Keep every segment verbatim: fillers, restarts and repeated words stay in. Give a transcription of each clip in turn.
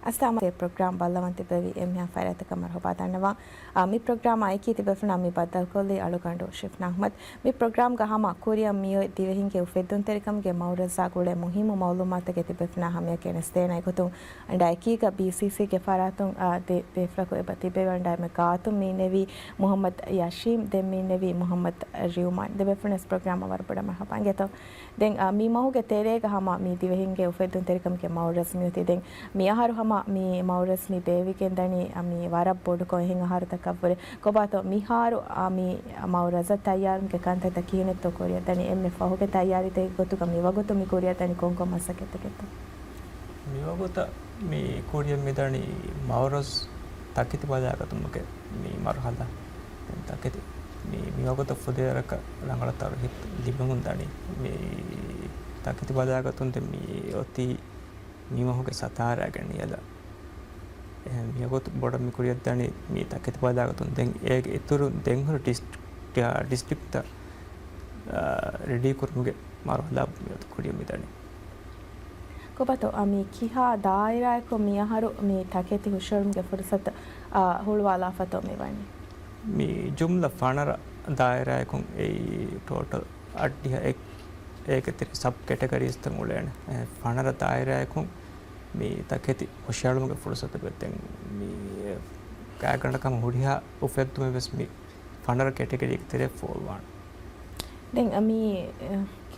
އައްސަލާމު އަލައިކުމް. ޕްރޮގްރާމް ބައްލަވަން ތިއްބެވި އެންމެހާ ފަރާތަކަށް މަރުޙަބާ ދަންނަވަން. އާ، މި ޕްރޮގްރާމާ އެކީ ތިބޭފުޅުންނާ މި ބައްދަލުކޮށްލީ އަޅުގަނޑު ޝިފްނާ އަޙްމަދު. މި ޕްރޮގްރާމްގަ ހަމަ ކުރިއަށް މިއޮތް ދިވެހިންގެ އުފެއްދުންތެރިކަމުގެ މައުރަޒާ ގުޅޭ މުހިއްމު މައުލޫމާތުތަކެއް ތިބޭފުޅުންނާ ހަމަޔަށް ގެނެސްދޭނެ ގޮތުން އަންޑާ އެކީގަ ބީސީސީގެ ފަރާތުން، އާ، ދެ ބޭފުޅަކު އެބަ ތިބެވި އަންޑާ އެންމެ ގާތުން މި ނެވީ މުޙައްމަދު ޔާޝީމް، ދެން މި ނެވީ މުޙައްމަދު ރިއުމާން. ދެ ބޭފުޅުން ވެސް ޕްރޮގްރާމަށް ވަރަށް ބޮޑަށް މަރުޙަބާ އިނގޭތޯ. ދެން، އާ، މި މަހުގެ ތެރޭގަ ހަމަ މި ދިވެހިންގެ އުފެއްދުންތެރިކަމުގެ މައުރަޒް މިއޮތީ. ދެން މިއަހަރު ހަމަ މި މައުރަޒް މި ބޭއްވިގެން ދަނީ، އާ، މި ވަރަށް ބޮޑުކޮށް އެހެން އަހަރުތަކަށްވުރެ. ކޮބާތޯ މިހާރު، އާ، މި މައުރަޒަށް ތައްޔާރުވުމުގެ ކަންތައްތައް ކިހިނެއްތޯ ކުރިއަށްދަނީ؟ އެންމެ ފަހުގެ ތައްޔާރީތަކެއް ގޮތުގަ މިވަގުތު މި ކުރިއަށްދަނީ ކޮންކޮން މަސައްކަތްތަކެއްތޯ؟ މިވަގުތަށް މި ކުރިއަށް މިދަނީ މައުރަޒް ތަކެތި ބަލާގަތުމުގެ މި މަރުހަލާ. ދެން ތަކެތި މި، މިވަގުތަށް ފުދޭވަރަކަށް ރަނގަޅަށް ތަރުހީބު ލިބެމުން ދަނީ. މި ތަކެތި ބަލާގަތުން ދެން މި އޮތީ މި މަހުގެ ސަތާރައިގެ ނިޔަލަށް. އެހެން މިވަގުތު ބޮޑަށް މި ކުރިއަށްދަނީ މި ތަކެތި ބަލާގަތުން. ދެން އޭގެ އިތުރުން ދެންހުރި ޑިސްޓްރިކްޓް، ޑިސްޓްރިކްޓްތައް، އާ، ރެޑީ ކުރުމުގެ މަރުހަލާ މިވަގުތު ކުރިއަށް މިދަނީ. ކޮބާތޯ، އާ، މި ކިހާ ދާއިރާއަކުން މިއަހަރު މި ތަކެތި ހުށަހެޅުމުގެ ފުރުސަތު، އާ، ހުޅުވާލާފަތޯ މިވަނީ؟ މި ޖުމްލަ ފަނަރަ ދާއިރާއަކުން އެއީ ޓޯޓަލް އަށްޑިހަ އެއް، އޭގެ ތެރޭ ސަބް ކެޓަގަރީސްތައް އުޅޭނެ. އެ، ފަނަރަ ދާއިރާއަކުން މި ތަކެތި ހުށަހެޅުމުގެ ފުރުސަތުގަ ދެން މި ގާތްގަނޑަކަށް ހުރިހާ އުފެއްދުމެއް ވެސް މި ފަނަރަ ކެޓަގަރީގެ ތެރޭ ފޯރުވާނެ. ދެން މި، އެ،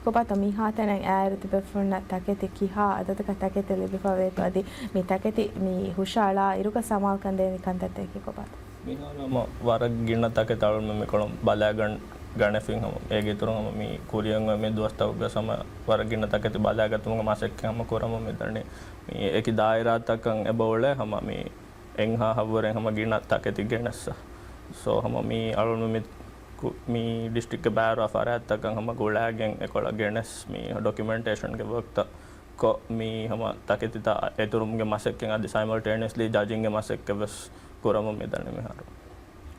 ކޮބާތޯ މިހާތަނަށް އައިއިރު ތިބޭފުޅުންނަށް ތަކެތި ކިހާ އަދަދަކަށް ތަކެތި ލިބިފަ ވޭތޯ؟ އަދި މި ތަކެތި މި ހުށައަޅާ އިރުގަ ސަމާލުކަން ދޭން ކަންތައްތަކީ ކޮބާތޯ؟ މިހާރު ހަމަ ވަރަށް ގިނަ ތަކެތި އަޅުމެން މިކޮޅުން ބަލާގަން، ގަނެފިން ހަމަ އޭގެ އިތުރުން ހަމަ މި ކުރިއަށް އޮތް މި ދުވަސްތަކުގަ ހަމަ ވަރަށް ގިނަ ތަކެތި ބަލާގަތުމުގެ މަސައްކަތް ހަމަ ކުރަމުން މިދަނީ. މި އެކި ދާއިރާތަކަށް އެބަ އުޅޭ ހަމަ މި އެންހާ ހައްވަރެން ހަމަ ގިނަ ތަކެތި ގެނެއްސަ. ސޯ ހަމަ މި އަޅުން މި ކު-، މި ޑިސްޓްރިކްޓްގެ ބައިވަރު ފަރާތްތަކަށް ހަމަ ގުޅާގެން އެކޮޅަށް ގެނެސް މި ޑޮކިއުމެންޓޭޝަންގެ ވަރކްތައް ކޮށް މި ހަމަ ތަކެތިތައް އެތުރުމުގެ މަސައްކަތް އަދި ސައިމަލްޓޭނިއަސްލީ ޖަޖިންގެ މަސައްކަތް ވެސް ކުރަމުން މިދަނީ މިހާރު.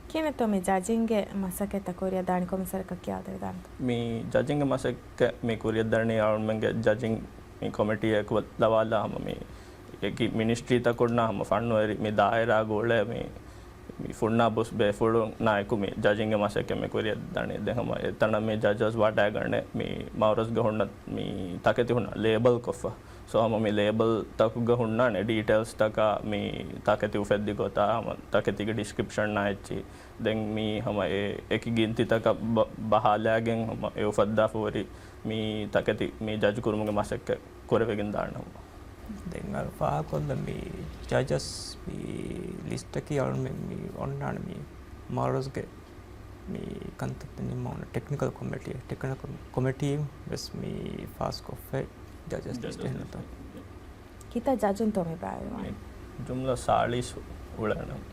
ކިހިނެއްތޯ މި ޖަޖިންގެ މަސައްކަތްތައް ކުރިއަށް ދާނީ ކޮންމެ ސަރަކަށް ކިޔާދެވިދާނެތޯ؟ މި ޖަޖިންގެ މަސައްކަތް މި ކުރިއަށް ދަނީ އަޅުމެންގެ ޖަޖިން މި ކޮމިޓީއެއް އެކުލަވާލާ ހަމަ މި އެކި މިނިސްޓްރީތަކުންނާ ހަމަ ފަންނުވެރި މި ދާއިރާގަ އުޅޭ މި، މި ފުންނާ ބުސް ބޭފުޅުންނާއެކު މި ޖަޖިންގެ މަސައްކަތް މި ކުރިއަށް ދަނީ. ދެން ހަމަ އެތަނަށް މި ޖަޖަސް ވަޑައިގަނެ މި މައުރަޒްގަ ހުންނަ މި ތަކެތި ހުންނަ ލޭބަލް ކޮށްފަ. ސޯ ހަމަ މި ލޭބަލްތަކުގަ ހުންނާނެ ޑީޓެއިލްސްތަކާ މި ތަކެތި އުފެއްދި ގޮތާ ހަމަ ތަކެތީގެ ޑިސްކްރިޕްޝަންއާ އެއްޗި. ދެން މި ހަމަ އެ އެކި ގިންތިތަކަށް ބަ-، ބަހާލާގެން ހަމަ އެ އުފައްދާފަ ހުރި މި ތަކެތި މި ޖަޖް ކުރުމުގެ މަސައްކަތް ކުރެވިގެން ދާނެ ހަމަ. ދެން އަޅު ފާހަގަކޮށްލަން މި ޖަޖަސް މި ލިސްޓަކީ އަޅުމެން މި އޮންނާނެ މި މައުރަޒްގެ މި ކަންތައްތައް ނިންމަވުނު ޓެކްނިކަލް ކޮމިޓީ، ޓެކްނިކަލް ކޮމިޓީ ވެސް މި ފާސްކޮށްފައި ޖަޖަސް ލިސްޓް އެހެންތޯ. ކިތައް ޖަޖުންތޯ މި ބާއިވާން؟ މި ޖުމްލަ ސާޅީސް އުޅެނަމު.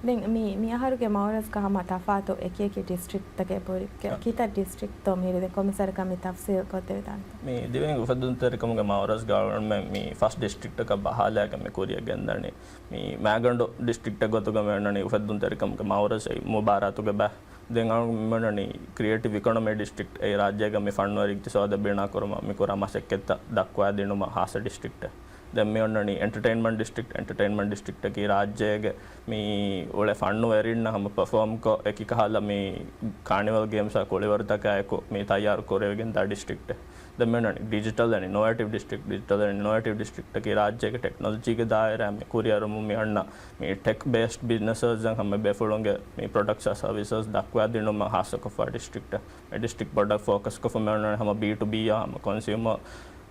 ދެން މި، މި އަހަރުގެ މައުރަޒްގަ ހަމަ ތަފާތު އެކި އެކި ޑިސްޓްރިކްޓްތަކެއް ބުރި. ކި-، ކިތައް ޑިސްޓްރިކްޓްތޯ މިހިރީ ދެން ކޮންމެ ސަރަކަށް މި ތަފްސީލް ކޮށްދެވިދާނެތޯ؟ މި ދިވެހި އުފެއްދުންތެރިކަމުގެ މައުރަޒްގަ އަޅުމެން މި ފަސް ޑިސްޓްރިކްޓަކަށް ބަހާލާގެން މި ކުރިއަށް ގެންދަނީ. މި މާގަނޑު ޑިސްޓްރިކްޓެއް ގޮތުގަ މި އޮންނަނީ އުފެއްދުންތެރިކަމުގެ މައުރަޒް އެއީ މުބާރާތުގެ ބައި. ދެން އަޅުގަނޑު މި އޮންނަނީ ކްރިއޭޓިވް އިކޮނޮމީ ޑިސްޓްރިކްޓް އެއީ ރާއްޖޭގަ މި ފަންނުވެރި އިގްތިސޯދެއް ބިނާ ކުރުމަށް މި ކުރާ މަސައްކަތްތައް ދައްކުވާދިނުމަށް ހާއްސަ ޑިސްޓްރިކްޓެއް. ދެން މި އޮންނަނީ އެންޓަޓެއިންމަންޓް ޑިސްޓްރިކްޓް، އެންޓަޓެއިންމަންޓް ޑިސްޓްރިކްޓަކީ ރާއްޖޭގެ މި އުޅޭ ފަންނުވެރިންނަށް ހަމަ ޕަފޯމްކޮށް އެކި ކަހަލަ މި ކާނިވަލް ގޭމްސްއާ ކުޅިވަރުތަކާއެކު މި ތައްޔާރު ކުރެވިގެންދާ ޑިސްޓްރިކްޓެއް. ދެން މި އޮންނަނީ ޑިޖިޓަލް އެންޑް އިނޮވޭޓިވް ޑިސްޓްރިކްޓް، ޑިޖިޓަލް އެންޑް އިނޮވޭޓިވް ޑިސްޓްރިކްޓަކީ ރާއްޖޭގެ ޓެކްނޮލޮޖީގެ ދާއިރާ މި ކުރިއަރުމުން މި އަންނަ މި ޓެކް ބޭސްޑް ބިޒްނަސަސްއަށް ހަމަ ބޭފުޅުންގެ މި ޕްރޮޑަކްޓްސް އާ ސަރވިސަސް ދައްކުވާދިނުމަށް ހާއްސަކޮށްފަ ޑިސްޓްރިކްޓެއް. މި ޑިސްޓްރިކްޓް ބޮޑަށް ފޯކަސްކޮށްފަ މި އޮންނަނީ ހަމަ ބީ ޓޫ ބީއާ ހަމަ ކޮންސިއުމަރ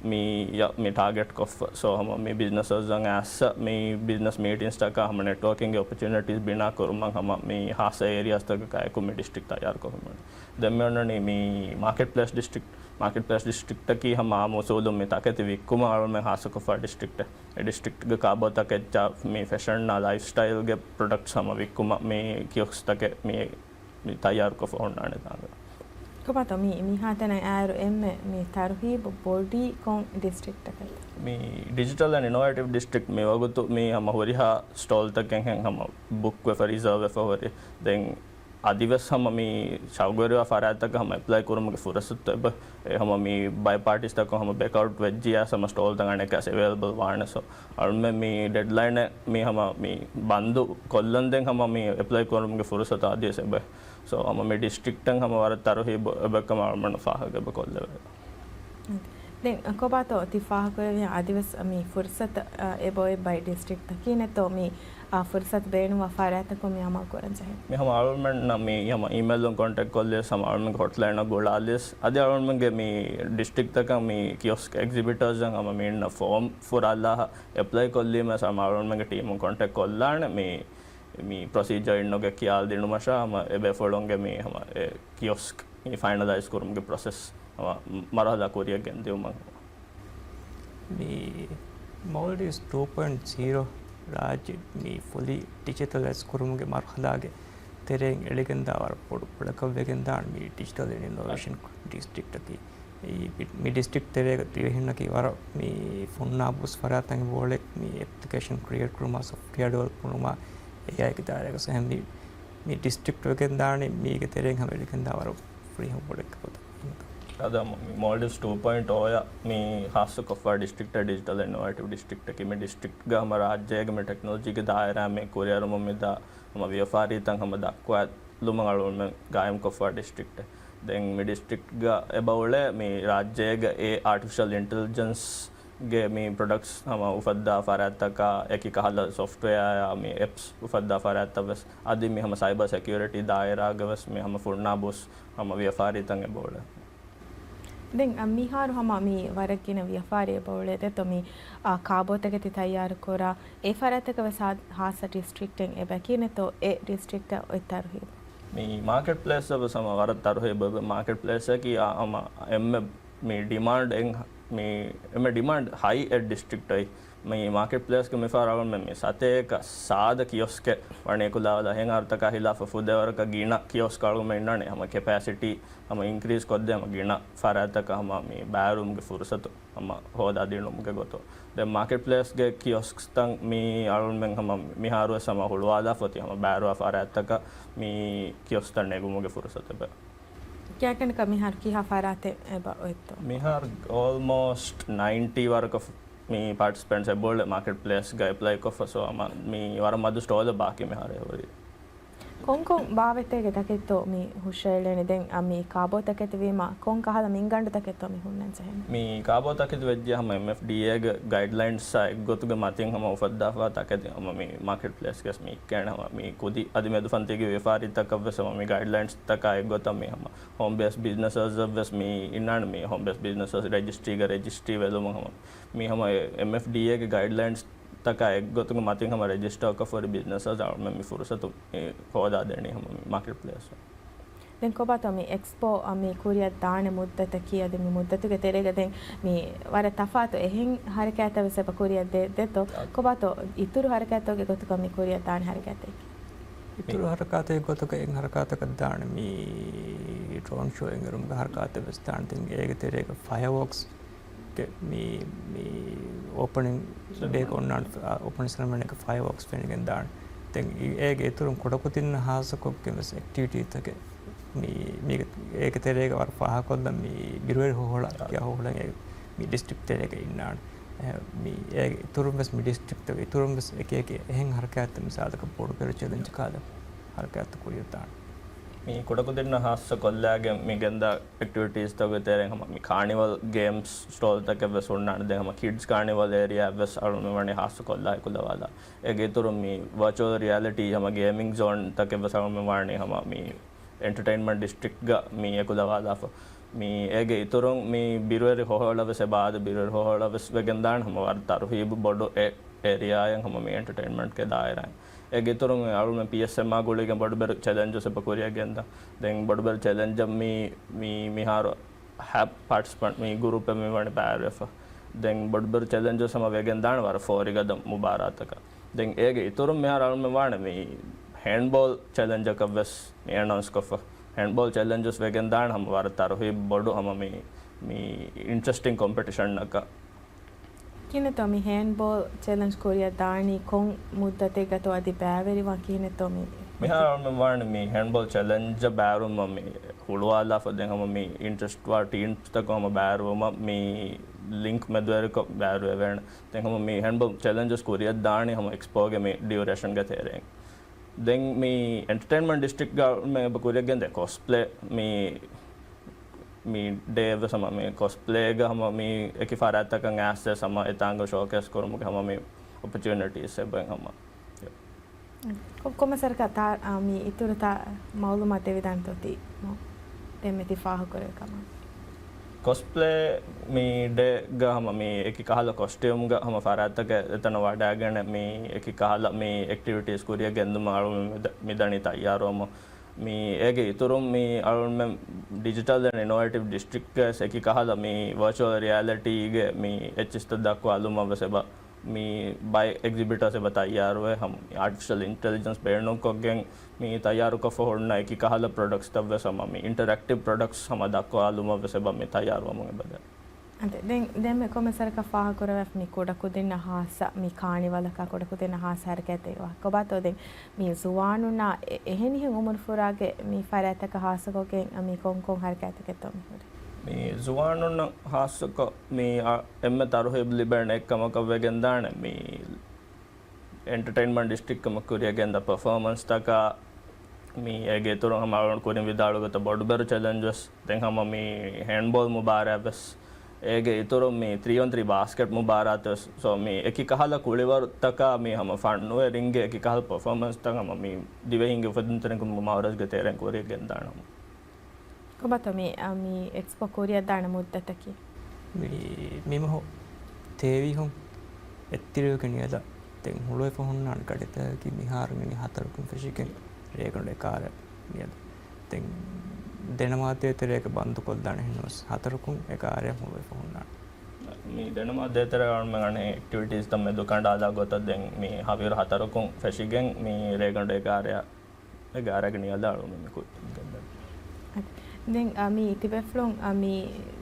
މި ޔަ-، މި ޓާގެޓްކޮށްފަ. ސޯ ހަމަ މި ބިޒްނަސަސްއަށް އައިސް މި ބިޒްނަސް މީޓިންގްސްތަކާ ހަމަ ނެޓްވޯކިންގ އޮޕޮޗުނިޓީސް ބިނާ ކުރުމަށް ހަމަ މި ހާއްސަ އޭރިއާސްތަކަކާއެކު މި ޑިސްޓްރިކްޓް ތައްޔާރުކޮށްފަ މި އޮންނަނީ. ދެން މި އޮންނަނީ މި މާކެޓް ޕްލޭސް ޑިސްޓްރިކްޓް. މާކެޓް ޕްލޭސް ޑިސްޓްރިކްޓަކީ ހަމަ އާއްމު އުސޫލުން މި ތަކެތި ވިއްކުމަށް އަޅުމެން ހާއްސަކޮށްފަ ޑިސްޓްރިކްޓެއް. އެ ޑިސްޓްރިކްޓްގެ ކާބޯތަކެއްޗާ މި ފެޝަންއާ ލައިފްސްޓައިލްގެ ޕްރޮޑަކްޓްސް ހަމަ ވިއްކުމަށް މި ކިއޮސްކްތަކެއް މި، މި ތައްޔާރުކޮށްފަ ހުންނާނެ ތާނގަ. ކޮބާތޯ މި، މިހާތަނަށް އައިއިރު އެންމެ މި ތަރުހީބު ބޮޑީ ކޮން ޑިސްޓްރިކްޓަކަށްތޯ؟ މި ޑިޖިޓަލް އެންޑް އިނޮވޭޓިވް ޑިސްޓްރިކްޓް މި ވަގުތު މި ހަމަ ހުރިހާ ސްޓޯލްތަކެއްހެން ހަމަ ބުކްވެފަ ރިޒާވްވެފަ ހުރި. ދެން އަދިވެސް ހަމަ މި ޝައުގުވެރިވާ ފަރާތްތަކަށް ހަމަ އެޕްލައި ކުރުމުގެ ފުރުސަތު އެބަ، އެ ހަމަ މި ބައި ޕާޓީސްތަކުން ހަމަ ބެކްއައުޓް ވެއްޖިޔާސް ހަމަ ސްޓޯލްތައް އަނެއްކާސް އެވޭލަބަލް ވާނެ. ސޯ، އަޅުމެން މި ޑެޑްލައިނެއް މި ހަމަ މި ބަންދު ކޮށްލަން ދެން ހަމަ މި އެޕްލައި ކުރުމުގެ ފުރުސަތު އަދިވެސް އެބަ. ސޯ، ހަމަ މި ޑިސްޓްރިކްޓަށް ހަމަ ވަރަށް ތަރުހީބު އެބަ ކަމަށް އަޅުމެންނަށް ފާހަގަ އެބަ ކޮށްލެވޭ. ދެން ކޮބާތޯ ތި ފާހަގަކުރެވި އަދިވެސް މި ފުރުސަތު، އާ، އެބައޮތް ބައި ޑިސްޓްރިކްޓަކީ ނެތޯ މި، އާ، ފުރުސަތު ބޭނުންވާ ފަރާތްތަކުން މި އަމަލު ކުރަން ޖެހޭ؟ މި ހަމަ އަޅުމެންނަށް މި ހަމަ އީމެއިލުން ކޮންޓެކްޓް ކޮށްލިޔަސް ހަމަ އަޅުމެންގެ ހޮޓްލައިނަށް ގުޅާލިޔަސް އަދި އަޅުމެންގެ މި ޑިސްޓްރިކްޓްތަކަށް މި ކިއޮސްކް އެގްޒިބިޓަރސްއަށް ހަމަ މީންނަށް ފޯމް ފުރާލާ އެޕްލައި ކޮށްލީމަ ހަމަ އަޅުމެންގެ ޓީމުން ކޮންޓެކްޓް ކޮށްލާނެ މި، މި ޕްރޮސީޖަރ އިންނުގެ ކިޔާލަދިނުމަށާ ހަމަ އެބޭފުޅުންގެ މި ހަމަ އެ ކިއޮސްކް މި ފައިނަލައިޒް ކުރުމުގެ ޕްރޮސެސް ހަމަ މަރުހަލާ ކުރިއަށް ގެންދިއުމަށް. މި މޯލްޑިވްސް ޓޫ ޕޮއިންޓް ޒީރޯ ރާއްޖެ މި ފުލީ ޑިޖިޓަލައިޒް ކުރުމުގެ މަރުހަލާގެ ތެރެއިން އެޅިގެންދާ ވަރަށް ބޮޑު ޕުޅަކަށް ވެގެންދާނެ މި ޑިޖިޓަލް އިނޮވޭޝަން ޑިސްޓްރިކްޓަކީ. މި ޑިސްޓްރިކްޓް ތެރޭގަ ދިވެހިންނަކީ ވަރަށް މި ފުންނާ ބުސް ފަރާތްތަކެއް ބޯޅެ މި އެޕްލިކޭޝަން ކްރިއޭޓް ކުރުމާ، ސޮފްޓްވެއާ ޑިވެލޮޕް ކުރުމާ، އޭއައިގެ ދާއިރާގަސް އެހެން މި، މި ޑިސްޓްރިކްޓް ވެގެންދާނީ މީގެ ތެރެއިން ހަމަ އެޅިގެންދާ ވަރަށް ފުރިހަމަ ބޮޑެއްގެ ގޮތަށް. އަދަ މި މޯލްޑިވްސް ޓޫ ޕޮއިންޓް އޯ އަށް މި ހާއްސަކޮށްފަ ޑިސްޓްރިކްޓް ޑިޖިޓަލް އިނޮވޭޓިވް ޑިސްޓްރިކްޓަކީ މި ޑިސްޓްރިކްޓްގަ ހަމަ ރާއްޖޭގެ މި ޓެކްނޮލޮޖީގެ ދާއިރާ މި ކުރިއަރުމުން މިދާ ހަމަ ވިޔަފާރީތައް ހަމަ ދައްކުވާ ލުމަށް އަޅުގަނޑުމެން ގާއިމްކޮށްފަ ޑިސްޓްރިކްޓެއް. ދެން މި ޑިސްޓްރިކްޓްގަ އެބައުޅޭ މި ރާއްޖޭގަ އެ އާޓިފިޝަލް އިންޓެލިޖެންސްގެ މި ޕްރޮޑަކްޓްސް ހަމަ އުފައްދާ ފަރާތްތަކާ އެކި ކަހަލަ ސޮފްޓްވެއާ މި އެޕްސް އުފައްދާ ފަރާތްތައް ވެސް އަދި މި ހަމަ ސައިބަ ސެކިއުރިޓީ ދާއިރާގަ ވެސް މި ހަމަ ފުންނާ ބުސް ހަމަ ވިޔަފާރީތައް އެބައުޅޭ. ދެން މިހާރު ހަމަ މި ވަރަށް ގިނަ ވިޔަފާރި އެބައުޅޭ ދެތޯ މި، އާ، ކާބޯތަކެތި ތައްޔާރުކުރާ އެ ފަރާތަކަށް ވެސް ހާ-، ހާއްސަ ޑިސްޓްރިކްޓެއް އެބަ ކިހިނެއްތޯ އެ ޑިސްޓްރިކްޓަށް އޮތް ތަރުހީބު؟ މި މާކެޓް ޕްލޭސް އަށް ވެސް ހަމަ ވަރަށް ތަރުހީބު އެބަ މާކެޓް ޕްލޭސް އަކީ އާ ހަމަ އެންމެ މި ޑިމާންޑް އެން މި އެންމެ ޑިމާންޑް ހައި އެ ޑިސްޓްރިކްޓް އައި މި މާކެޓް ޕްލޭސްގެ މި ފަރާތް އަޅުގަނޑުމެން މި ސަތޭކަ ސާދަ ކިއޮސްކެއް ވަނީ އެކުލަވާލާ އެހެން އަހަރުތަކާ ހިލާފަށް ފުދޭވަރަކަށް ގިނަ ކިއޮސްކް އަޅުގަނޑުމެން އިންނާނެ ހަމަ ކެޕޭސިޓީ ހަމަ އިންކްރީޒް ކޮށްދޭ ހަމަ ގިނަ ފަރާތްތަކަށް ހަމަ މި ބައިވެރިވުމުގެ ފުރުސަތު ހަމަ ހޯދާ ދިނުމުގެ ގޮތުން. ދެން މާކެޓް ޕްލޭސްގެ ކިއޮސްކްސްތައް މި އަޅުގަނޑުމެން ހަމަ މިހާރުވެސް ހަމަ ހުޅުވާލާފަ އޮތީ ހަމަ ބައިވެރިވާ ފަރާތްތަކަށް މި ކިއޮސްކްތައް ނެގުމުގެ ފުރުސަތު އެބަ. ކިޔާކަނޑަކަށް މިހާރު ކިހާ ފަރާތެއް އެބަ އޮތްތޯ؟ މިހާރު އޯލްމޯސްޓް ނައިންޓީ ވަރަކަށް މި ޕާޓިސިޕެންޓްސް އެބައުޅޭ މާކެޓް ޕްލޭސްގަ އެޕްލައި ކޮށްފަ. ސޯ ހަމަ މި ވަރަށް މަދު ސްޓޯލެއް ބާކީ މިހާރު އެހުރީ. ކޮންކޮން ބާވަތެއްގެ ތަކެއްތޯ މި ހުށައެޅޭނެ؟ ދެން އަ، މި ކާބޯ ތަކެތި ވީމަ ކޮން ކަހަލަ މިންގަނޑު ތަކެއްތޯ މި ހުންނަން ޖެހެނީ؟ މި ކާބޯ ތަކެތި ވެއްޖެ ހަމަ އެމްއެފްޑީއޭގެ ގައިޑްލައިންސްއާ އެއްގޮތުގެ މަތިން ހަމަ އުފައްދާފަ ތަކެތި ހަމަ މި މާކެޓް ޕްލޭސްގަސް މި އިއްކޭނެ ހަމަ މި ކުދި އަދި މެދުފަންތީގެ ވިޔަފާރީތަކަށް ވެސް ހަމަ މި ގައިޑްލައިންސް ތަކާ އެއްގޮތަށް މި ހަމަ ހޯމް ބޭސް ބިޒްނަސަސް ވެސް މި އިންނާނެ މި ހޯމް ބޭސް ބިޒްނަސަސް ރެޖިސްޓްރީގަ ރެޖިސްޓްރީ ވެލުމުން ހަމަ މި ހަމަ އެމްއެފްޑީއޭގެ ގައިޑްލައިންސް ތަކާ އެއްގޮތުގެ މަތިން ހަމަ ރެޖިސްޓަރ ކޮށްފަ ހުރި ބިޒްނަސަސް އަޅުމެން މި ފުރުސަތު މި ހޯދާ ދެނީ ހަމަ މި މާކެޓް ޕްލޭސް. ދެން ކޮބާތޯ މި އެކްސްޕޯ އަށް މި ކުރިއަށް ދާނެ މުއްދަތަކީ އަދި މި މުއްދަތުގެ ތެރޭގަ ދެން މި ވަރަށް ތަފާތު އެހެން ހަރަކާތްތައް ވެސް އެބަ ކުރިއަށް ދޭ، ދޭތޯ؟ އަ، ކޮބާތޯ އިތުރު ހަރަކާތްތަކުގެ ގޮތުގަ މި ކުރިއަށް ދާނެ ހަރަކާތެއް؟ އިތުރު ހަރަކާތެއް ގޮތުގަ އެއް ހަރަކާތަކަށް ދާނެ މި ޑްރޯން ޝޯ އެނގިރުމުގެ ހަރަކާތެއް ވެސް ދާނެ. ދެން އޭގެ ތެރޭގަ ފަޔަވޯކްސް ގެ މި، މި އޯޕަނިން ޑޭގަ އޮންނާނެ، އާ، އޯޕަނިން ސެރެމަނީގެ ފަޔަވޯކްސް ފެނިގެން ދާނެ. ދެން އި-، އޭގެ އިތުރުން ކުޑަކުދިންނަށް ހާއްސަކޮށްގެން ވެސް އެކްޓިވިޓީތަކެއް މި، މީގެ، އޭގެ ތެރޭގަ ވަރަށް ފާހަގަކޮށްލަން މި ބިރުވެރި ހޮހޮޅަ ކިޔާ ހޮހޮޅައެއް މި ޑިސްޓްރިކްޓް ތެރޭގަ އިންނާނެ. އެ، މި އޭގެ އިތުރުން ވެސް މި ޑިސްޓްރިކްޓް އިތުރުން ވެސް އެކި އެކި އެހެން ހަރަކާތްތައް މިސާލަކަށް ބޮޑުބެރު ޗެލެންޖް ކަހަލަ ހަރަކާތްތައް ކުރިއަށް ދާނެ. މި ކުޑަކުދިންނަށް ހާއްސަ ކޮށްލާގެން މި ގެންދާ އެކްޓިވިޓީސްތަކުގެ ތެރެއިން ހަމަ މި ކާނިވަލް ގޭމްސް ސްޓޯލްތަކެއް ވެސް ހުންނާނެ. ދެން ހަމަ ކިޑްސް ކާނިވަލް އޭރިއާ ވެސް އަޅުގަނޑު ވަނީ ހާއްސަ ކޮށްލާ އެކުލަވާލާ. އޭގެ އިތުރުން މި ވަރޗުއަލް ރިއަލިޓީ ހަމަ ގޭމިންގ ޒޯންތަކެއް ވެސް އަޅުގަނޑު ވަނީ ހަމަ މި އެންޓަޓެއިންމަންޓް ޑިސްޓްރިކްޓްގަ މި އެކުލަވާލާފަ. މި އޭގެ އިތުރުން މި ބިރުވެރި ހޮހޮޅަށް ވެސް އެބަ އާދެ، ބިރުވެރި ހޮހޮޅަށް ވެސް ވެގެން ދާނެ ހަމަ ވަރަށް ތަރުހީބު ބޮޑު އެ-، އޭރިއާއެއް ހަމަ މި އެންޓަޓެއިންމަންޓްގެ ދާއިރާއިން. އޭގެ އިތުރުން މި އަޅުގަނޑު ޕީއެސްއެމްއާ ގުޅިގެން ބޮޑުބެރު ޗެލެންޖަސް އެބަ ކުރިއަށް ގެންދާ. ދެން ބޮޑުބެރު ޗެލެންޖަށް މި، މި، މިހާރު ހަ-، ޕާޓިސިޕަންޓް މި ގުރޫޕެއް މި ވަނީ ބައިވެރިވެފަ. ދެން ބޮޑުބެރު ޗެލެންޖަސް ހަމަ ވެގެން ދާނެ ވަރަށް ފޯރިގަދަ މުބާރާތަކަށް. ދެން އޭގެ އިތުރުން މިހާރު އަޅުމެން ވާނެ މި ހޭންޑްބޯލް ޗެލެންޖަކަށް ވެސް މި އެނައުންސް ކޮށްފަ. ހޭންޑްބޯލް ޗެލެންޖަސް ވެގެން ދާނެ ހަމަ ވަރަށް ތަރުހީބު ބޮޑު ހަމަ މި، މި އިންޓްރެސްޓިން ކޮމްޕެޓިޝަންއަކަށް. ކިހިނެއްތޯ މި ހޭންޑްބޯލް ޗެލެންޖް ކުރިއަށް ދާނީ ކޮން މުއްދަތެއްގަތޯ އަދި ބައިވެރިވާން ކިހިނެއްތޯ މި މިހާރު މި ވާނެ މި ހޭންޑްބޯލް ޗެލެންޖަށް ބައިވެރިވުމަށް މި ހުޅުވާލާފަ ދެން ހަމަ މި އިންޓްރެސްޓްވާ ޓީމްސްތަކުން ހަމަ ބައިވެރިވުމަށް މި ލިންކް މެދުވެރިކޮށް ބައިވެރިވެވޭނެ. ދެން ހަމަ މި ހޭންޑްބޯލް ޗެލެންޖަސް ކުރިއަށް ދާނީ ހަމަ އެކްސްޕޯގެ މި ޑިއުރޭޝަންގެ ތެރެއިން. ދެން މި އެންޓަޓެއިންމަންޓް ޑިސްޓްރިކްޓްގަ މި އެބަ ކުރިއަށް ގެންދޭ ކޮސްޕްލޭ މި، މި ޑޭ ވެސް ހަމަ މި ކޮސްޕްލޭގަ ހަމަ މި އެކި ފަރާތްތަކަށް އައިސް ހަމަ އެތާނގަ ޝޯކޭސް ކުރުމުގެ ހަމަ މި އޮޕޮޗުނިޓީސް އެބަ ހަމަ. ކޮ-، ކޮންމެ ސަރަކަށް ތާ-، އާ، މި އިތުރު ތާ މައުލޫމާތު ދެވިދާނެތޯ ތި މަ-، ދެންމެ ތި ފާހަގަކުރެވޭ ކަމަށް؟ ކޮސްޕްލޭ މި ޑޭގަ ހަމަ މި އެކި ކަހަލަ ކޮސްޓިއުމްގަ ހަމަ ފަރާތްތަކެއް އެތަނަށް ވަޑައިގެން މި އެކި ކަހަލަ މި އެކްޓިވިޓީސް ކުރިއަށް ގެންދުމަށް އަޅުގަނޑު މި ދަ-، މި ދަނީ ތައްޔާރުވަމުން. މި އޭގެ އިތުރުން މި އަޅުގަނޑުމެން ޑިޖިޓަލް އެންޑް އިނޮވޭޓިވް ޑިސްޓްރިކްޓްގަ އެކި ކަހަލަ މި ވަރޗުއަލް ރިއަލިޓީގެ މި އެއްޗިސްތައް ދައްކަވާލުމަށް ވެސް އެބަ މި ބައެއް އެގްޒިބިޓަރސް އެބަ ތައްޔާރުވޭ. ހަމަ މި އާޓިފިޝަލް އިންޓެލިޖެންސް ބޭނުންކޮށްގެން މި ތައްޔާރުކޮށްފަ ހުންނަ އެކި ކަހަލަ ޕްރޮޑަކްޓްސްތައް ވެސް ހަމަ މި އިންޓަރެކްޓިވް ޕްރޮޑަކްޓްސް ހަމަ ދައްކަވާލުމަށް ވެސް އެބަ މި ތައްޔާރުވަމުން އެބަ ދެ. އަދެ، ދެން، ދެންމެ ކޮންމެ ސަރަކަށް ފާހަގަކުރެވޭ މި ކުޑަކުދިންނަށް ހާއްސަ މި ކާނިވަލަކާ ކުޑަކުދިންނަށް ހާއްސަ ހަރަކާތެއް ކޮބާތޯ ދެން މި ޒުވާނުންނާ އެ-، އެހެނިހެން އުމުރުފުރާގެ މި ފަރާތްތަކަށް ހާއްސަކޮށްގެން މި ކޮން ކޮން ހަރަކާތްތަކެއްތޯ މި ހުރީ؟ މި ޒުވާނުންނަށް ހާއްސަކޮށް މި އަ-، އެންމެ ތަރުހީބު ލިބޭނެ އެއްކަމަކަށް ވެގެންދާނެ މި އެންޓަޓެއިންމަންޓް ޑިސްޓްރިކްޓް ކަމަށް ކުރިއަށް ގެންދާ ޕަފޯމަންސްތަކާ، މި އޭގެ އިތުރުން ހަމަ އަޅުގަނޑު ކުރިން ވިދާޅުވި ގޮތަށް ބޮޑުބެރު ޗެލެންޖް ވެސް، ދެން ހަމަ މި ހޭންޑްބޯލް މުބާރާތް ވެސް، އޭގެ އިތުރުން މި ތްރީ އޮން ތްރީ ބާސްކެޓް މުބާރާތް ވެސް. ސޯ، މި އެކި ކަހަލަ ކުޅިވަރުތަކާ މި ހަމަ ފަންނުވެރިންގެ އެކި ކަހަލަ ޕަފޯމަންސްތައް ހަމަ މި ދިވެހިންގެ އުފެދުންތެރިކަމުގެ މައުރަޒްގެ ތެރެއިން ކުރިއަށް ގެންދާނަމު. ކޮބާތޯ މި، އަ، މި އެކްސްޕޯ ކުރިއަށްދާނެ މުއްދަތަކީ؟ މި، މިމަހު ތޭވީހުން އެއްތިރިއުގެ ނިޔަލަށް ދެން ހުޅުވެފަ ހުންނާނެ ގަޑިތަކަކީ މިހާރު މި ހަތަރުކުން ފެށިގެން ރޭގަނޑު އެކާރަ ނިޔަލަށް. ދެން ދެނަމާ ދޭތެރޭގަ ބަންދުކޮށްލާނެ ހެންނަމަވެސް ހަތަރުކުން އެކާރަ ހުޅުވެފަ ހުންނާނެ. މި ދެނަމާ ދޭތެރޭ އަޅުމެން އަނެއް އެކްޓިވިޓީސްތައް މެދުކަނޑާލާ ގޮތަށް ދެން މި ހަވީރު ހަތަރުކުން ފެށިގެން މި ރޭގަނޑު އެކާރަ އެގާރަގެ ނިޔަލަށް އަޅުމެން މި ކުއްޖެއް ގެންދަނީ. ދެން، އަ، މި ތިބޭފުޅުން، އަ، މި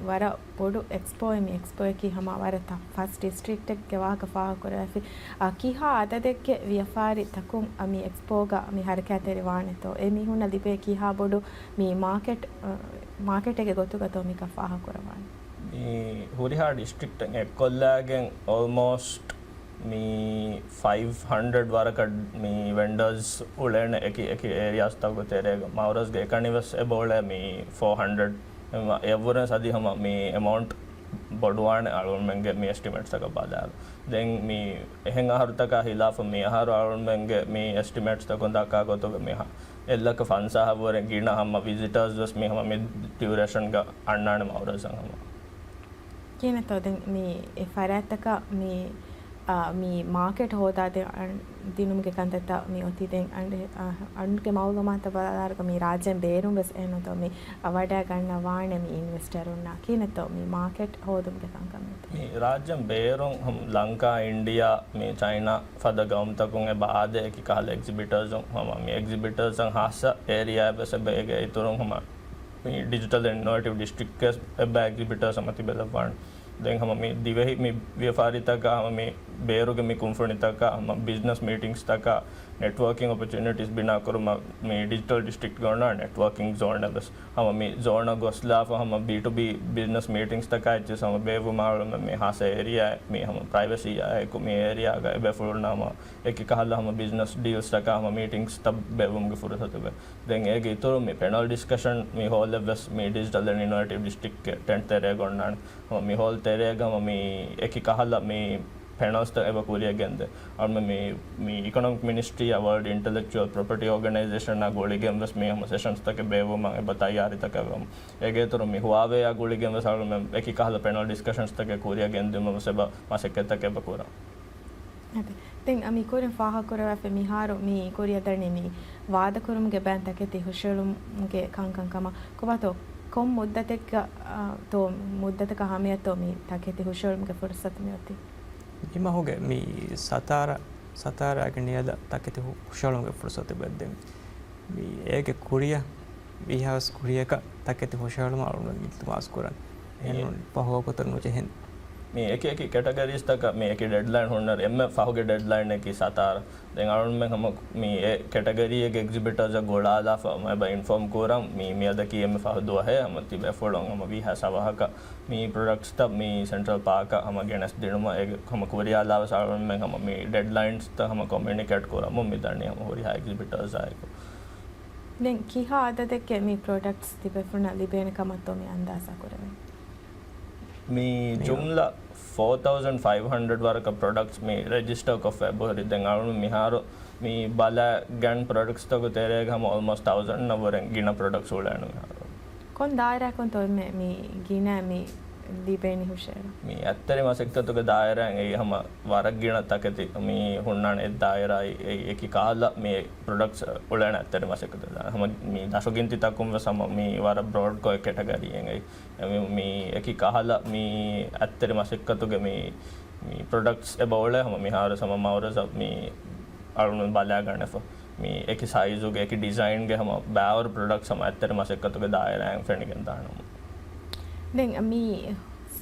ވަރަށް ބޮޑު އެކްސްޕޯއެއް، މި އެކްސްޕޯއަކީ ހަމަ ވަރަށް ތަ-، ފަސް ޑިސްޓްރިކްޓެއްގެ ވާހަކަ ފާހަގަކުރެވިފި. އަ، ކިހާ އަދަދެއްގެ ވިޔަފާރި ތަކުން، އަ، މި އެކްސްޕޯގަ މި ހަރަކާތްތެރި ވާނެތޯ؟ އެ މީހުންނަށް ލިބޭ ކިހާ ބޮޑު މި މާކެޓް، އަ، މާކެޓެއްގެ ގޮތުގަތޯ މިކަން ފާހަގަކުރަވާނެ؟ މި ހުރިހާ ޑިސްޓްރިކްޓެއް އެއްކޮށްލާގެން އޯލްމޯސްޓް މި ފައިވް ހަންޑްރެޑް ވަރަކަށް މި ވެންޑަރސް އުޅޭނެ އެކި އެކި އޭރިއާސްތަކުގެ ތެރޭގަ. މައުރަޒްގެ އެކަނި ވެސް އެބަ އުޅޭ މި ފޯ ހަންޑްރެޑް. އެއްވުރެން ސަދި ހަމަ މި އެމައުންޓް ބޮޑުވާނެ އަޅުގަނޑުމެންގެ މި އެސްޓިމޭޓްސްތަކަށް ބަލާއިރު. ދެން މި އެހެން އަހަރުތަކާ ހިލާފަށް މި އަހަރު އަޅުގަނޑުމެންގެ މި އެސްޓިމޭޓްސްތަކުން ދައްކާ ގޮތުގަ މި ހަ-، އެއްލަކަ ފަންސާހަށްވުރެ ގިނަ ހަމަ ވިޒިޓާސް ވެސް މި ހަމަ މި ޑިއުރޭޝަންގަ އަންނާނެ މައުރަޒަށް ހަމަ. ކިހިނެއްތޯ ދެން މި އެ ފަރާތްތަކަށް މި، އާ، މި މާކެޓް ހޯދާ ދެ-، އަން-، ދިނުމުގެ ކަންތައްތައް މި އޮތީ ދެން އަންޑެ-، އާ، އަންގެ މައުލޫމާތަށް ބަލާއިރު މި ރާއްޖޭން ބޭރުން ވެސް އެހެންތޯ މި ވަޑައިގަންނަވާނެ މި އިންވެސްޓަރުންނާ ކިހިނެއްތޯ މި މާކެޓް ހޯދުމުގެ ކަންކަން މި އޮތީ؟ މި ރާއްޖޭން ބޭރުން ހަމަ ލަންކާ، އިންޑިއާ، މި ޗައިނާ ފަދަ ގައުމުތަކުން އެބަ އާދޭ އެކި ކަހަލަ އެގްޒިބިޓަރސް ހަމަ މި އެގްޒިބިޓަރސް ހާއްސަ އޭރިއާ ވެސް އެބަ އޭގެ އިތުރުން ހަމަ މި ޑިޖިޓަލް އިނޮވޭޓިވް ޑިސްޓްރިކްޓް އެބަ އެގްޒިބިޓަރސް ހަމަ ތިބެލައްވާނެ. ދެން ހަމަ މި ދިވެހި މި ވިޔަފާރިތަކާ ހަމަ މި ބޭރުގެ މި ކުންފުނިތަކާ ހަމަ ބިޒްނަސް މީޓިންގްސްތަކާ ނެޓްވޯކިން އޮޕޮޗުނިޓީސް ބިނާ ކުރުމަށް މި ޑިޖިޓަލް ޑިސްޓްރިކްޓްގަ އޮންނާ ނެޓްވޯކިން ޒޯން ވެސް ހަމަ މި ޒޯނަށް ގޮސްލާފަ ހަމަ ބީ ޓު ބީ ބިޒްނަސް މީޓިންގްސްތަކާ އެއްޗެސް ހަމަ ބޭއްވުމާ އަޅުމެން މި ހާއްސަ އޭރިއާ މި ހަމަ ޕްރައިވެސީއާ އެކު މި އޭރިއާގަ އެބޭފުޅުންނާ ހަމަ އެކި ކަހަލަ ހަމަ ބިޒްނަސް ޑީލްސްތަކާ ހަމަ މީޓިންގްސްތައް ބޭއްވުމުގެ ފުރުސަތު ވޭ. ދެން އޭގެ އިތުރުން މި ޕެނަލް ޑިސްކަޝަން މި ހޯލެއް ވެސް މި ޑިޖިޓަލް އެންޑް އިނޮވޭޓިވް ޑިސްޓްރިކްޓްގެ ޓެންޓް ތެރޭގަ އޮންނާނެ. ހަމަ މި ހޯލް ތެރޭގަ ހަމަ މި އެކި ކަހަލަ މި ޕެނަލްސްތައް އެބަ ކުރިއަށް ގެންދޭ. އަޅުމެން މި، މި އިކޮނޮމިކް މިނިސްޓްރީއާ ވަރލްޑް އިންޓެލެކްޗުއަލް ޕްރޮޕަޓީ އޯގަނައިޒޭޝަނާ ގުޅިގެން ވެސް މި ހަމަ ސެޝަންސްތަކެއް ބޭއްވުމަށް އެބަ ތައްޔާރީތަކެއް ވަމުން. އޭގެ އިތުރުން މި ހުވާވޭއާ ގުޅިގެން ވެސް އަޅުމެން އެކި ކަހަލަ ޕެނަލް ޑިސްކަޝަންސްތަކެއް ކުރިއަށް ގެންދިއުމަށް ވެސް އެބަ މަސައްކަތްތަކެއް އެބަ ކުރަން. އަދި، ދެން އަ، މި ކުރިން ފާހަގަކުރެވިފަ މިހާރު މި ކުރިއަށް ދަނީ މި ވާދަކުރުމުގެ ބައިން ތަކެތި ހުށައެޅުމުގެ ކަންކަން ކަމަށް. ކޮބާތޯ ކޮން މުއްދަތެއްގަ، އަ، ތޯ މުއްދަތަކަށް ހަމަޔަށްތޯ މި ތަކެތި ހުށައެޅުމުގެ ފުރުސަތު މި އޮތީ؟ މިމަހުގެ މި ސަތާރަ، ސަތާރަގެ ނިޔަލަށް ތަކެތި ހު-، ހުށައެޅުމުގެ ފުރުސަތު އެބައޮތް. ދެން މި އޭގެ ކުރިއަށް ވީހާވެސް ކުރިޔަކަށް ތަކެތި ހުށައެޅުމަށް އަޅުގަނޑު އިލްތިމާސް ކުރަން. އެހެން އެ. ނޫން ފަހު ވަގުތަށް ނުޖެހެން. މި އެކި އެކި ކެޓަގަރީސްތަކަށް މި އެކި ޑެޑްލައިން ހުންނަރު، އެންމެ ފަހުގެ ޑެޑްލައިން އެކީ ސަތާރަ. ދެން އަޅުންމެން ހަމަ މި އެ ކެޓަގަރީއެއްގެ އެގްޒިބިޓަރސްއަށް ގުޅާލާފަ އެބަ އިންފޯމް ކުރަން، މި މިއަދަކީ އެންމެ ފަހު ދުވަހެއް. ހަމަ ތިބޭފުޅުން ހަމަ ވީހާވެސް އަވަހަކަށް މި ޕްރޮޑަކްޓްސްތައް މި ސެންޓްރަލް ޕާކަށް ހަމަ ގެނެސްދިނުމަށް އެ ހަމަ ކުރިޔާލާވެސް އަޅުންމެން ހަމަ މި ޑެޑްލައިންސްތައް ހަމަ ކޮމިއުނިކޭޓް ކުރަމުން މިދަނީ ހަމަ ހުރިހާ އެގްޒިބިޓަރސްއާއެކު. ދެން ކިހާ އަދަދެއްގެ މި ޕްރޮޑަކްޓްސް ތިބޭފުޅުންނަށް ލިބޭނެ ކަމަށްތޯ މި އަންދާޒާ ކުރެވެނީ؟ މި ޖުމްލަ ފޯ ތައުޒަންޑް ފައިވް ހަންޑްރެޑް ވަރަކަށް ޕްރޮޑަކްޓްސް މި ރެޖިސްޓަރ ކޮށްފަ އެބަހުރި. ދެން އަޅުން މިހާރު މި ބަލާ ގަން ޕްރޮޑަކްޓްސްތަކު ތެރޭގަ ހަމަ އޮލްމޯސްޓް ތައުޒަންޑް ވަރެއް ގިނަ ޕްރޮޑަކްޓްސް އުޅޭނު މިހާރު. ކޮން ދާއިރާއަކުންތޯ އެންމެ މި ގިނަ މި ލިބޭނީ ހުށައެޅުން؟ މި އަތްތެރި މަސައްކަތުގެ ދާއިރާއިން އެއީ ހަމަ ވަރަށް ގިނަ ތަކެތި މި ހުންނާނެ. އެ ދާއިރާއި އެ އެކި ކަހަލަ މި ޕްރޮޑަކްޓްސް އުޅޭނެ އަތްތެރި މަސައްކަތުގެ ދާއިރާ. ހަމަ މި ދަށުގިންތި ތަކުން ވެސް ހަމަ މި ވަރަށް ބްރޯޑްކޮށް އެ ކެޓަގަރީއެއް އެ މި، މި އެކި ކަހަލަ މި އަތްތެރި މަސައްކަތުގެ މި، މި ޕްރޮޑަކްޓްސް އެބަ އުޅޭ ހަމަ މިހާރު ހަމަ މައުރަޒަށް މި އަޅުން ބަލާގަނެފަ. މި އެކި ސައިޒުގެ އެކި ޑިޒައިންގެ ހަމަ ބާވަރު ޕްރޮޑަކްޓްސް ހަމަ އަތްތެރި މަސައްކަތުގެ ދާއިރާއިން ފެނިގެން ދާނަމު. ދެން މި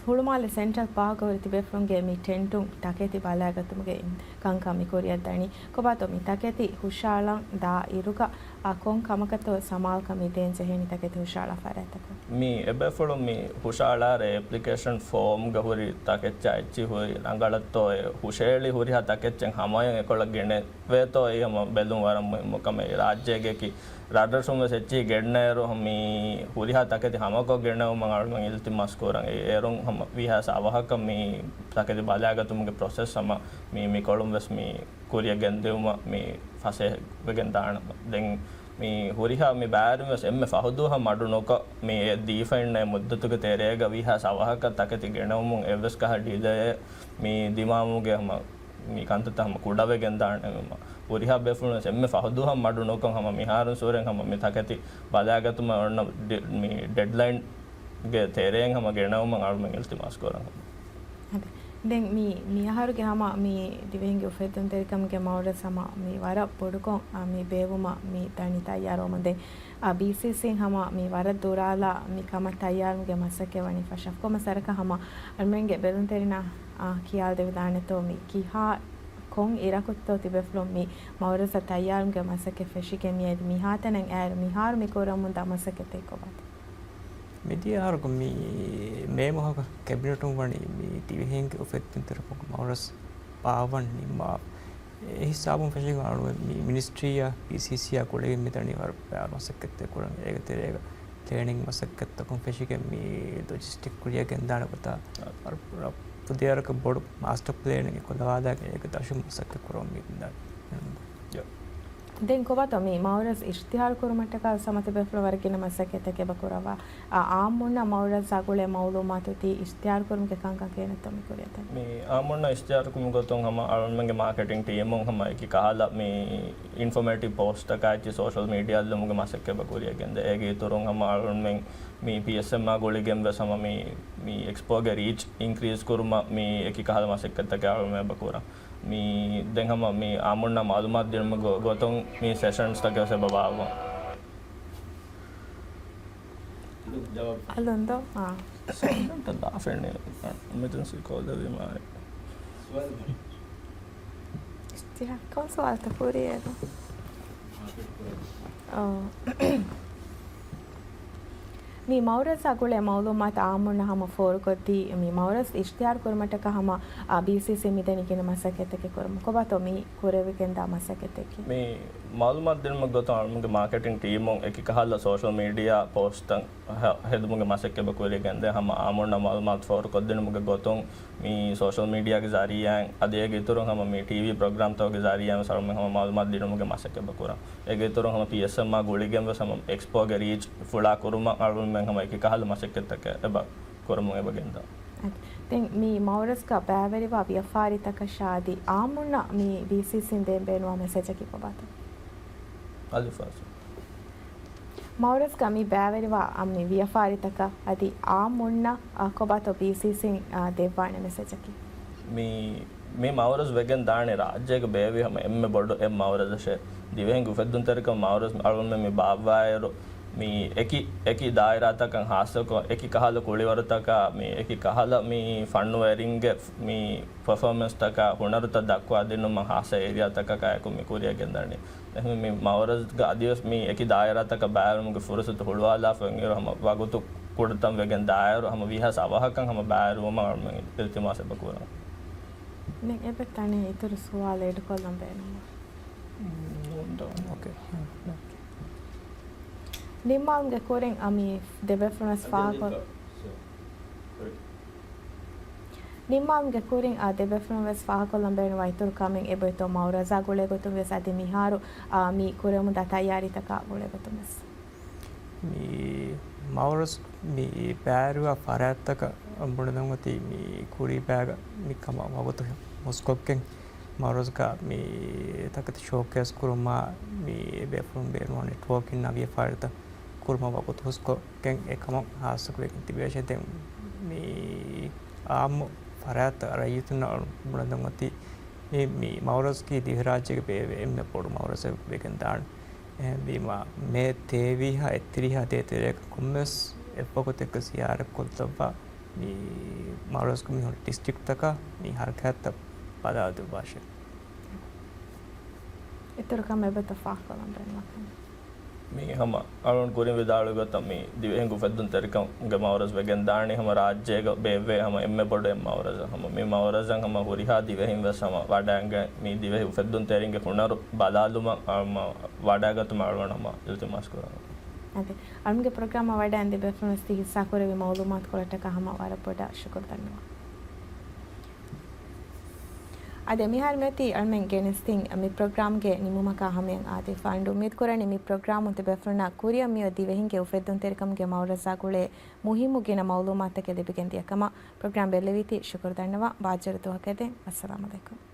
ހުޅުމާލެ ސެންޓްރަލް ޕާކަށް ހުރި ތިބޭފުޅުންގެ މި ޓެންޓުން ތަކެތި ބަލާގަތުމުގެ ކަންކަން މި ކުރިއަށްދަނީ. ކޮބާތޯ މި ތަކެތި ހުށައަޅަން ދާ އިރުގަ އާ ކޮން ކަމަކަށްތޯ ސަމާލުކަން މި ދޭން ޖެހޭނީ ތަކެތި ހުށައަޅާ ފަރާތްތަކުން؟ މި އެބޭފުޅުން މި ހުށައަޅާރޭ އެޕްލިކޭޝަން ފޯމްގަ ހުރި ތަކެއްޗާ އެއްޗިހި ހުރި ރަނގަޅަށްތޯ އެ ހުށައެޅި ހުރިހާ ތަކެއްޗެއް ހަމަޔަށް އެކޮޅަށް ގެނެވޭތޯ އެއީ ހަމަ ބެލުން ވަރަށް މުހިއްމު ކަމެއް. ރާއްޖޭގެ އެކި ރަށްރަށުން ވެސް އެއްޗިހި ގެންނައިރު މި ހުރިހާ ތަކެތި ހަމަކޮށް ގެނެވުމަށް އަޅުގަނޑު އިލްތިމާސް ކުރަން. އެ އޭރުން ހަމަ ވީހާވެސް އަވަހަކަށް މި ތަކެތި ބަލާގަތުމުގެ ޕްރޮސެސް ހަމަ މި މިކޮޅުން ވެސް މި ކުރިއަށް ގެންދިއުމަށް މި ފަސޭހަވެގެން ދާނަމަ. ދެން މި ހުރިހާ މި ބައިވެރިން ވެސް އެންމެ ފަހު ދުވަހަށް މަޑު ނުކޮށް، މި އެ ދީފައިންނަ އެ މުއްދަތުގެ ތެރޭގަ ވީހާވެސް އަވަހަކަށް ތަކެތި ގެނެވުމުން އެއްވެސް ކަހަލަ ޑިލޭއެއް މި ދިމާވުމުގެ ހަމަ މި ކަންތައްތައް ހަމަ ކުޑަވެގެން ދާނެ. ހަމަ ހުރިހާ ބޭފުޅުން ވެސް އެންމެ ފަހު ދުވަހަށް މަޑު ނުކޮށް ހަމަ މިހާރުން ސުރެން ހަމަ މި ތަކެތި ބަލާގަތުމަށް އޮންނަ ޑި-، މި ޑެޑްލައިންގެ ތެރެއިން ހަމަ ގެނައުމަށް އަޅުމެން އިލްތިމާސް ކުރަން. އަދި، ދެން މި، މި އަހަރުގެ ހަމަ މި ދިވެހިންގެ އުފެއްދުންތެރިކަމުގެ މައުރަޒް ހަމަ މި ވަރަށް ބޮޑުކޮށް، އާ، މި ބޭއްވުމަށް މި ދަނީ ތައްޔާރުވަމުން. ދެން، އާ، ބީސީސީން ހަމަ މި ވަރަށް ދުރާލާ މި ކަމަށް ތައްޔާރުވުމުގެ މަސައްކަތް ވަނީ ފަށަ. ކޮންމެސް ވަރަކަށް ހަމަ އަޅުމެންގެ ބެލުންތެރިންނަށް، އާ، ކިޔާލަދެވިދާނެތޯ މި ކިހާ ކޮން އިރަކުތޯ ތިބޭފުޅުން މި މައުރަޒަށް ތައްޔާރުވުމުގެ މަސައްކަތް ފެށިގެން މިއަދި މިހާތަނަށް އައިއިރު މިހާރު މި ކުރަމުންދާ މަސައްކަތެއް ކޮބާތޯ؟ މިދިޔަ އަހަރުގަ މި މޭ މަހުގަ ކެބިނެޓުން ވަނީ މި ދިވެހިންގެ އުފެއްދުންތެރިކަމުގެ މައުރަޒް ބާއްވަން ނިންމާ. އެ ހިސާބުން ފެށިގެން އަޅުގަނޑު މި މިނިސްޓްރީއާ ބީސީސީއާ ގުޅިގެން މިދަނީ ވަރަށް ބާރު މަސައްކަތްތައް ކުރަން. އޭގެ ތެރޭގަ ޕްލޭނިން މަސައްކަތްތަކުން ފެށިގެން މި ލޮޖިސްޓިކް ކުރިއަށް ގެންދާނެ ގޮތާ ވަރަށް ފުދޭވަރަކަށް ބޮޑު މާސްޓަ ޕްލޭނެއް އެކުލަވާލާގެން އޭގެ ދަށުން މަސައްކަތް ކުރަމުން މި ދަނީ. ދެން ކޮބާތޯ މި މައުރަޒް އިޝްތިހާރު ކުރުމަށްޓަކާ ސަމަތިބޭފުޅުން ވަރަށް ގިނަ މަސައްކަތެއް އެބަ ކުރައްވާ. އާ، އާއްމުންނަށް މައުރަޒާ ގުޅޭ މައުލޫމާތު ދީ އިޝްތިހާރު ކުރުމުގެ ކަންކަން ކިހިނެއްތޯ މި ކުރިއަށް ދަނީ؟ މި އާއްމުންނަށް އިޝްތިހާރު ކުރުމުގެ ގޮތުން ހަމަ އަޅުމެންގެ މާކެޓިން ޓީމުން ހަމަ އެކި ކަހަލަ މި އިންފޮމޭޓިވް ޕޯސްޓްތަކާ އެއްޗި ސޯޝަލް މީޑިއާ އައްލުމުގެ މަސައްކަތް އެބަ ކުރިއަށް ގެންދޭ. އޭގެ އިތުރުން ހަމަ އަޅުމެން މި ޕީއެސްއެމްއާ ގުޅިގެން ވެސް ހަމަ މި، މި އެކްސްޕޯގެ ރީޗް އިންކްރީޒް ކުރުމަށް މި އެކި ކަހަލަ މަސައްކަތްތަކެއް އަޅުމެން އެބަ ކުރަން. މި ދެން ހަމަ މި އާއްމުންނަށް މައުލޫމާތު ދިނުމުގެ ގޮ-، ގޮތުން މި ސެޝަންސްތަކެއް ވެސް އެބަ ބާއްވަން. އަލުންދޯ؟ އާ. ސައިލެންޓަށް ދާފެންނެ. އެމަޖެންސީ ކޯލް ދެވީމާ. އިޝްތިހާރު ކޮން ސުވާލުތައް ހުރީ އޭރު؟ އޯ. މި މައުރަޒާ ގުޅޭ މައުލޫމާތު އާއްމުންނަށް ހަމަ ފޯރުކޮށްދީ، މި މައުރަޒް އިޝްތިހާރު ކުރުމަށްޓަކާ ހަމަ، އާ، ބީސީސީ މިދަނީ ގިނަ މަސައްކަތެއް ކުރުމަށް. ކޮބާތޯ މި ކުރެވިގެންދާ މަސައްކަތަކީ؟ މި މައުލޫމާތު ދިނުމުގެ ގޮތުން އަޅުމެންގެ މާކެޓިން ޓީމުން އެކި ކަހަލަ ސޯޝަލް މީޑިއާ ޕޯސްޓްތައް ހެ-، ހެދުމުގެ މަސައްކަތް އެބަ ކުރިއަށް ގެންދޭ. ހަމަ އާއްމުންނަށް މައުލޫމާތު ފޯރުކޮށްދިނުމުގެ ގޮތުން މި ސޯޝަލް މީޑިއާގެ ޒަރީއާއިން އަދި އޭގެ އިތުރުން ހަމަ މި ޓީވީ ޕްރޮގްރާމްތަކުގެ ޒަރީއާއިން ވެސް އަޅުމެން ހަމަ މައުލޫމާތު ދިނުމުގެ މަސައްކަތް އެބަ ކުރަން. އޭގެ އިތުރުން ހަމަ ޕީއެސްއެމްއާ ގުޅިގެން ވެސް ހަމަ އެކްސްޕޯގެ ރީޗް ފުޅާ ކުރުމަށް އަޅުމެން ހަމަ އެކި ކަހަލަ މަސައްކަތްތަކެއް އެބަ ކުރަމުން އެބަ ގެންދާ. ދެން މި މައުރަޒްގަ ބައިވެރިވާ ވިޔަފާރިތަކަށާ އަދި އާއްމުންނަށް މި ބީސީސީން ދޭން ބޭނުންވާ މެސެޖަކީ ކޮބާތޯ؟ އަލިފާސު. މައުރަޒްގަ މި ބައިވެރިވާ އަ، މި ވިޔަފާރިތަކަށް އަދި އާއްމުންނަށް، އަ، ކޮބާތޯ ބީސީސީން، އަ، ދެއްވާނެ މެސެޖަކީ؟ މި، މި މައުރަޒް ވެގެން ދާނެ ރާއްޖޭގެ ބޭއްވި ހަމަ އެންމެ ބޮޑު އެއް މައުރަޒަށޭ. ދިވެހިންގެ އުފެއްދުންތެރިކަމުގެ މައުރަޒް އަޅުމެން މި ބާއްވާއިރު، މި އެކި، އެކި ދާއިރާތަކަށް ހާއްސަކޮށް، އެކި ކަހަލަ ކުޅިވަރުތަކާ، މި އެކި ކަހަލަ މި ފަންނުވެރިންގެ މި ޕަފޯމެންސްތަކާ ހުނަރުތައް ދައްކުވާ ދިނުމަށް ހާއްސަ އޭރިއާތަކަކާއެކު މި ކުރިއަށް ގެންދަނީ. އެހެންވެ، މި މައުރަޒްގަ އަދިވެސް މި އެކި ދާއިރާތަކަށް ބައިވެރިވުމުގެ ފުރުސަތު ހުޅުވާލާފަ އިރު، ހަމަ ވަގުތު ކުޑަތަން ވެގެން ދާއިރު، ހަމަ ވީހާވެސް އަވަހަކަށް ހަމަ ބައިވެރިވުމަށް އަޅުމެން އިލްތިމާސް އެބަ ކުރަން. ދެން އެބަ ތަނެއް އިތުރު ސުވާލު އެޑްކޮށްލަން ބޭނުންވާ. ނޫން. އޯކޭ. ނިންމާލުމުގެ ކުރިން އަ، މި ދެބޭފުޅުން ވެސް ފާހަގަކޮށް، ނިންމާލުމުގެ ކުރިން އަ، ދެބޭފުޅުން ވެސް ފާހަގަކޮށްލަން ބޭނުންވާ އިތުރު ކަމެއް އެބައޮތްތޯ މައުރަޒާ ގުޅޭ ގޮތުން ވެސް އަދި މިހާރު އަ، މި ކުރެވެމުންދާ ތައްޔާރީތަކާ ގުޅޭ ގޮތުން ވެސް. މި މައުރަޒް މި ބައިވެރިވާ ފަރާތްތަކަށް ބުނެދެން އޮތީ މި ކުރީ ބައިގަ މި ކަމަށް ވަގުތު ހުސްކޮށްގެން މައުރަޒްގަ މި ތަކެތި ޝޯކޭސް ކުރުމާ، މި ބޭފުޅުން ބޭނުންވާ ނެޓްވޯކިން އާ ވިޔަފާރިތައް ކުރުމަށް ވަގުތު ހުސްކޮށްގެން އެ ކަމަށް ހާއްސަކޮށް ވެގެން ތިބޭށޭ. ދެން މި އާއްމު ފަރާތްތައް ރައްޔިތުންނަށް ބުނެދެން އޮތީ މި، މި މައުރަޒްގީ ދިވެހިރާއްޖޭގެ ބޭއްވޭ އެންމެ ބޮޑު މައުރަޒަކަށް ވެގެން ދާނެ. އެހެންވީމާ، މޭ ތޭވީހާ އެއްތިރީހާ ދޭތެރޭގަ ކޮންމެސް އެއްވަގުތެއްގަ ޒިޔާރަތްކޮށްލައްވާ މި މައުރަޒްގެ މިހުރި ޑިސްޓްރިކްޓްތަކަށް މި ހަރަކާތްތައް ބަދަލު ދެއްވާށޭ. އިތުރު ކަމެއް އެބައޮތްތޯ ފާހަގަކޮށްލަން ބޭނުންވާ ކަމެއް؟ މި ހަމަ އަޅުގަނޑު ކުރިން ވިދާޅުވި ގޮތަށް މި ދިވެހިންގެ އުފެއްދުންތެރިކަމުގެ މައުރަޒް ވެގެން ދާނީ ހަމަ ރާއްޖޭގަ ބޭއްވޭ ހަމަ އެންމެ ބޮޑު އެއް މައުރަޒަށް. ހަމަ މި މައުރަޒަށް ހަމަ ހުރިހާ ދިވެހިން ވެސް ހަމަ ވަޑައިގެން މި ދިވެހި އުފެއްދުންތެރިންގެ ހުނަރު ބަލާލުމަށް އަ، މަ، ވަޑައިގަތުމަށް އަޅުގަނޑު ހަމަ އިލްތިމާސް ކުރަން. އަދި އަޅުގަނޑުގެ ޕްރޮގްރާމަށް ވަޑައިގެން ދެބޭފުޅުން ވެސް ތި ހިއްސާކުރެއްވި މައުލޫމާތުކޮޅަށްޓަކާ ހަމަ ވަރަށް ބޮޑަށް ޝުކުރު ދަންނަވަން. އާދެ، މިހާރު މިއޮތީ އަޅުމެން ގެނެސްދިން މި ޕްރޮގްރާމްގެ ނިމުމަކާ ހަމަޔަށް އާދެވިފަ. އަޅުގަނޑު އުއްމީދުކުރަނީ މި ޕްރޮގްރާމުން ތިބޭފުޅުންނަށް ކުރިއަށް މިއޮތް ދިވެހިންގެ އުފެއްދުންތެރިކަމުގެ މައުރަޒާ ގުޅޭ މުހިއްމު ގިނަ މައުލޫމާތަކެއް ލިބިގެން ދިޔަ ކަމަށް. ޕްރޮގްރާމް ބެއްލެވީތީ ޝުކުރު ދަންނަވަން. ބާއްޖަވެރި ދުވަހަކަށް ދެން. އައްސަލާމު ޢަލައިކުމް.